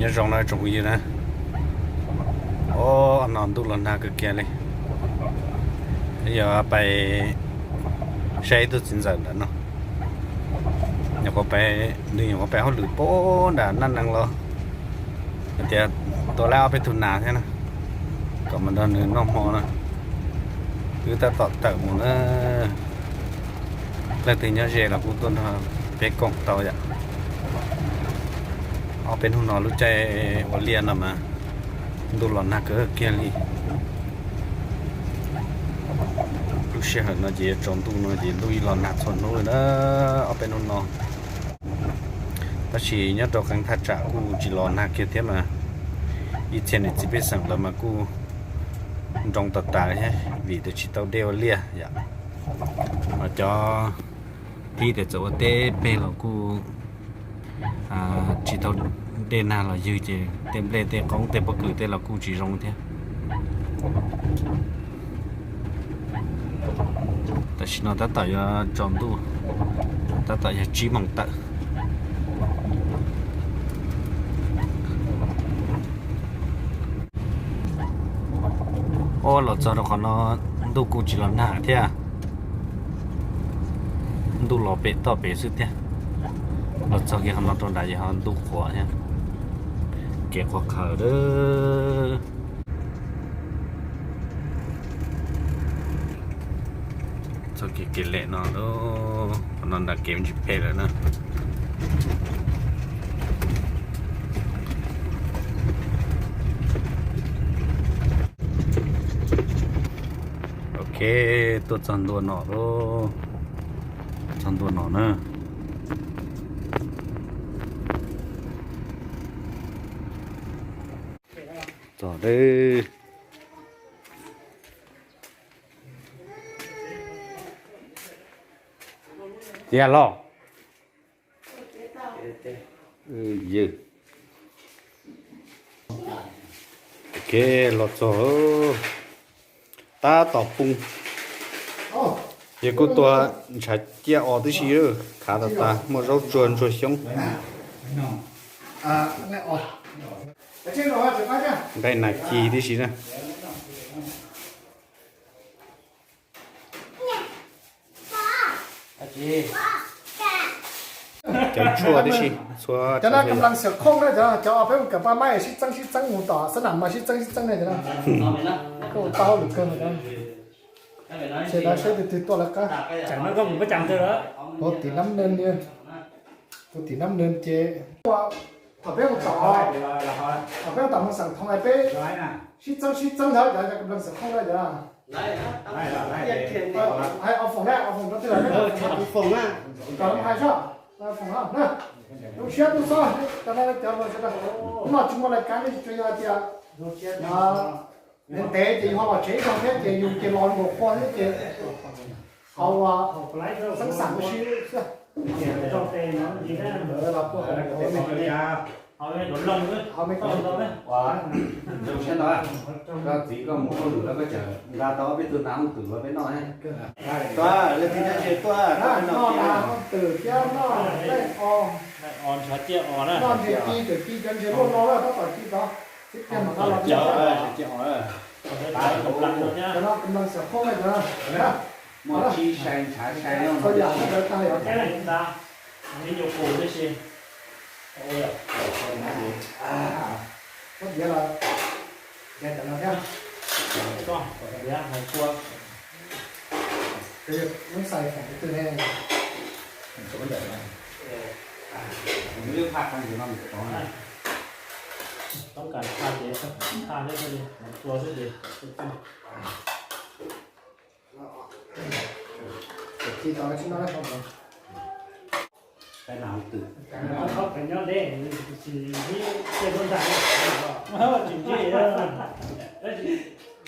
Nyob zoo no tsoom phooj ywg na. O, no ntuj los nag kawg kiag li. Yog pais saib ib tug txiv ntxawm ntawm no. Nyuam qhuav pais, nws nyuam qhuav pais hauj lwm pem nram Naj Nees los, hais tias tua laib ob peb tug nas thiab na, kom mus nrog nws noj hmo na. Wb tab tom tawm mus na. Leej twg nyob ze los kuj tuaj nrog peb koom tau yom. Ob peb hnub no lub caij ua liaj no mas ntuj los nag kawg kiag li. Lub sij hawm no ces yuav tsaus ntuj no ces ntuj los nag txhua hnub li na, ob peb hnub no. Tab sis nyob rau qee thaj tsam kuj tsis los nag kiag thiab mas ib txhia niam txiv pej xeem lawv mas kuj nroo tas tas li thiab vim tias tsis tau dej ua liaj yom. Ho cov thib tias txawm ua teb peg los kuj tsis tau dej nag los ywg ces tej nplej tej qoob tej pob kws tej los kuj tsis zoo thiab. Tam sim no tab tom yuav tsaus ntuj, tab tom yog tsib moos tawm. O, los txog rau qhov no ntuj kuj tsis los nag thiab, ntuj los pem toj pem xwb thiab. Los txog kiag qhov no rau nrad ces ho ntuj qhuav thiab, kev qhuav qhawv lawm. Txoj kev kev lem no, qhov no nram kev me ntsis phem lawm na. Ok, tuaj txog ntua no lawm, txog ntua no na. Txog lawm. Tiag los? Ywg. Ok, los txog, tab tom poob. Yog kuj tua ntshav ciaj os tib si, khav tas tas, muaj zaub tsuag ntsuag xyoob, nqaij nas ci tib si na. Cov tshuaj tib si, tshuaj cov no kam lees xyuam khooj na, cov, cov peb mus kawm paj maib sib txeeb sib txeeb mus tom xab nam mas sib txeeb sib txeeb ne cov no. Koj ua tau hauj lwm kawg mas cov no. Ces saib tus twg tuaj lawv qab. Tus tim nab neeg, tus tim nab neeg ces thaum peb mus tom, thaum peb mus tom Moos Xaam Thoo peb sib txeeb sib txeeb ntawd cov kam lees xyuam khooj na cov. Hais ob foom na, ob foom rau twg los, kom lawv hais soj, foom na. Zoo siab tub xob, cov no cov no tsis muaj lais kav, tsuas yog tias ntev ntev ces yus ho los tsev ib zaug thiab ces yus ces los nkaus qhua thiab ces hauv xeeb xam ua si xwb. Zoo siab ntau, koj txiv koj mus hauj lwm los koj tseem nqa tau ob peb tug nas hooj twm los peb noj. Tuaj, leej twg nyob ze tuaj, no nas hooj twm thiab noj nqaij os, noj ntses ci, tseem ci cov ntses luaj no tab tom ci tod, tib pliag mam nqa los. Cov no kam lees xyuam khooj na cov no. Muaj tsib sai ntshav sai no. Txhua yam tag yom. Ib nyuag qus tib si. Muab diav los, diav cov no thiab. Koj diav hais kua. Lub xais foom twg ne? Toob kas tha ces tha thiab, tua xwb ces. Tsis tau tsis no. Peb nas hooj twm. Nyob deb, tsis ntse, tsis ntse, tab sis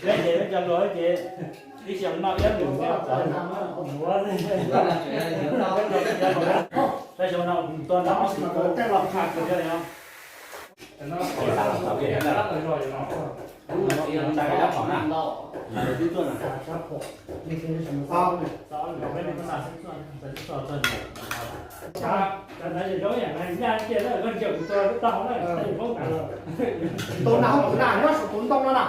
peb ces peb cov hluas ces ib xyoos noj iab lwm, peb xyoo no tua noj tej los qha kawg thiab os. Tus nas hauv kuv na nyob saum tus ntoo no na,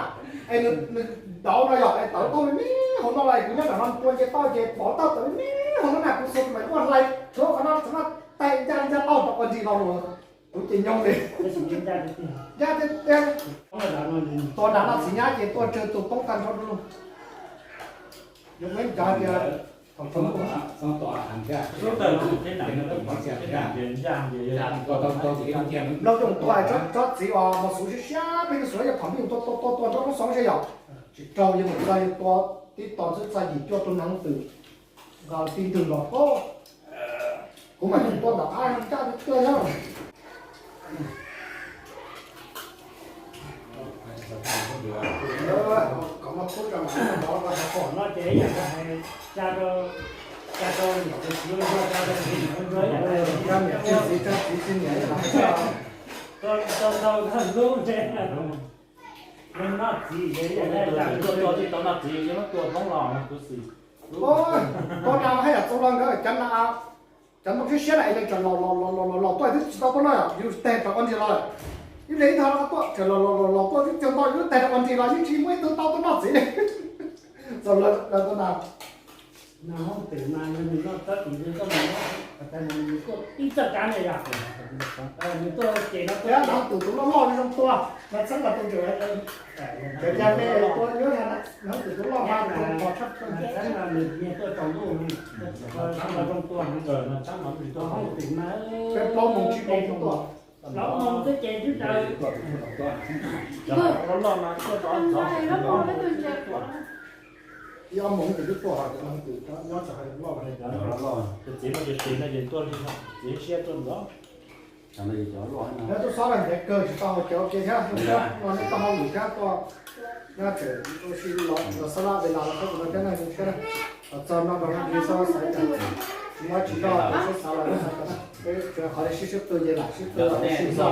es nws dauv no yog es tawv tau me me hauv no los kuv nyob nram no tua nce toj ces pov tawm me me hauv no na, kuv xuas mas muaj hlais rau qhov no txog no tais ncaj ncaj tau rau ua nrig no los kuv ces nyob li. Ncaj tiag tiag. Tua nram no txiv nyab ces tua tsawg tus poob tag nrho dua. Yog peb cov tias thaum thaum Lauj Tooj tua tsob txiv uas mos xuv siab siab peb xuv yog thaum peb tua tua tua tsob roob xoob seb yog tsis raug yog mus txog yog tua tib tos xwb txog yim cuaj tus neeg twm nqa tib ntwg los ko. Kuv mam li tua tom qab ncaj tiag tiag na. Kom muaj khub rau mas pom no ces yam hais, xa rau, xa rau niam tus txiv ua ntsuag, xa rau txiv niam ua ntsuag, yam hais, xa niam txiv txiv txiv niam yam hais, tau tau tau lub ntsej. Noj txiv, tua tsis tau noj txiv, yog muab tua poob los kuv xwm. Tua rau haj yam txaus los nkawd cov na, cov ntoo siab siab na es nws tseem los los los los los tuaj twb tsis tau tuaj noj, yus teg rau ua ntsis los, ib pliag ib tog tuaj tseem los los los los tuaj twb tsis tau, yus teg rau ua ntsis los yeej tsis muaj ib tug tau tuaj noj txiv li. Txaus los tuaj na. Nws hoob twm mas yog nws noj tsob twm nws tuaj mus, nws tuaj ib txoj kab ne yog, nws tuaj ces no tuaj. Nws hoob twm tus loj loj zoo tua, mas txheeb mas tus ntsuam, cov ya me tua yuav, nws hoob twm tus loj mas tus pom tshaj. Txheeb mas nws niag tuaj tsaus ntuj, txheeb mas zoo tua, nws hoob twm mas peb plaub moos tsib moos tuaj. Plaub moos twb ces twb daws. Ib ob moos twb tuaj, cov hoob twm nyob tso hais loj. Tus txiv mas ces txiv no ces tuaj li no, txiv siab tuaj ntxov. Nyob tub xob los ntev kawg tsis tau haus cawv ua ke thiab, no neb tau hauj lwm thiab tuaj, nyob tseem ua si los xab laj ve las los qhib tus no thiab na zoo siab na. Los txog no rau no nws xav xav cas, tsis muaj tsis noj los sib xav los xav cas na, peb tsuas qhov li sib sib tw ces lam sib tw los sib noj.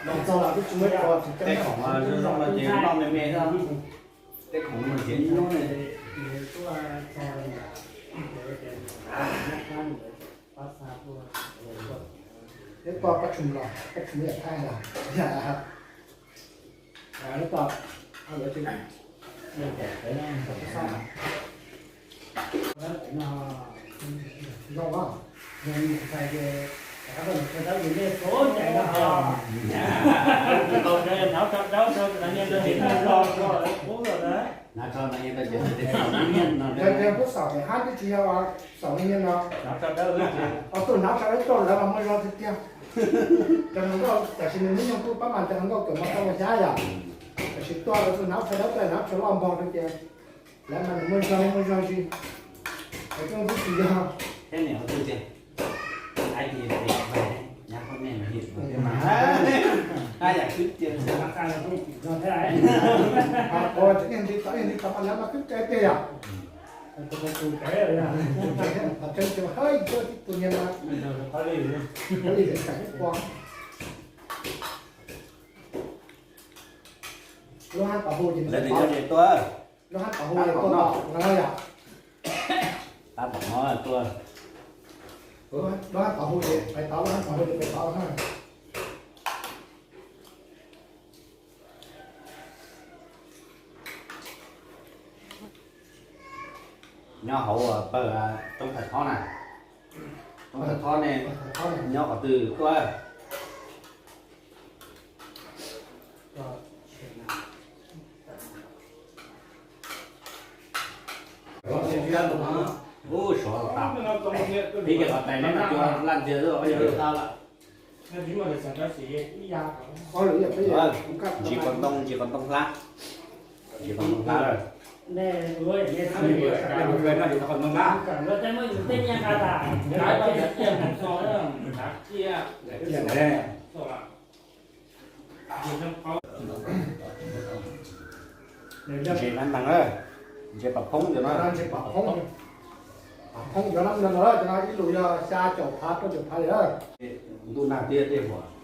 Los txog los twb tsis muaj ib qho tsis ceeb. Tej khoom zoo no ces noj me me xwb, tej khoom no ces nyob ne. Neb tuaj pab tshum los pab tshum yam thaij los yam, neb tuaj, zoo, yog ntxhais ces rov qab tuaj nrog sawv dawb yus nej txhua ntxhais no. Tau hnov tso dawb rau nyiaj rau ces muaj zog rau qub lawm na. Hnov tso no nyiaj rau ces xaus nyiaj no. Yog tias kuv xaus ces hab twb tsis yog xaus nyiaj no. Hnov tso dawb, tus hnov tso dawb tuaj lawv mas muaj zog tiag tiag. Cov hluas nkauj tam sim nws hnub nyoog kuj pab mas cov hluas nkauj kawm mas tau xyab yom. Tam sim tuaj tus hnov tso dawb tuaj hnov tso loj npog rau tias lawv mas nws muaj zog muaj zog zis. Es kuj twb tsis yog. Thiab niam tus tias, ai, nyab koj nej mas him mas, hab yam twb tias, qhov tseem niag nti tod niag nti tod mas lawv mas twb cai tiag yom. Qhov tseeb tias, hab, tuaj tib tug niag mas, li, li, li, lub hab tom hu ces, lub hab tom hu ces tuaj tom no yom. Tab tom no tuaj. Lub hab tom hu ces pais tod, lub hab tom hu ces pais tod na. Nyob hauv pawg Toob Thawj Thob na. Toob Thawj Thob ne, nyob qhov twg tuaj? Ub, suav tas. Pib kiag qhov tais neb no cua laj ntxiag xwb. Ntsis qos ntoo, ntsis qos ntoo hlab. Ntsis qos ntoo hlab lawm. Ntses na, ntses pam phoob ntawm no. Ntses pam phoob, pam phoob cov no, cov no ib lus yog xya caum phav rau caum phav li. Ntuj nag tiag tej huam.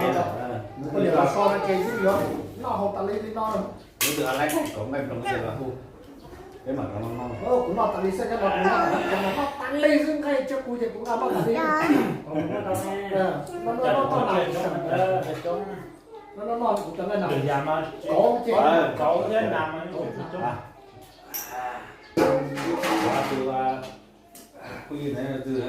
Nws ua li los so no ces yeej yuav noj haus tas li li no. Kuv twb hais lawv kom nqaij nploos ces los hu, peb mam rov noj. Kuv noj tas li xwb, nyob no kuv noj tas li, noj tas li xwb, nqaij tseg kuv ces kuv nqa noj tas li. Noj noj noj noj, kuv cov nqaij nas kauv ces kauv thiab nas mas. Tus phooj ywg ntawd twg?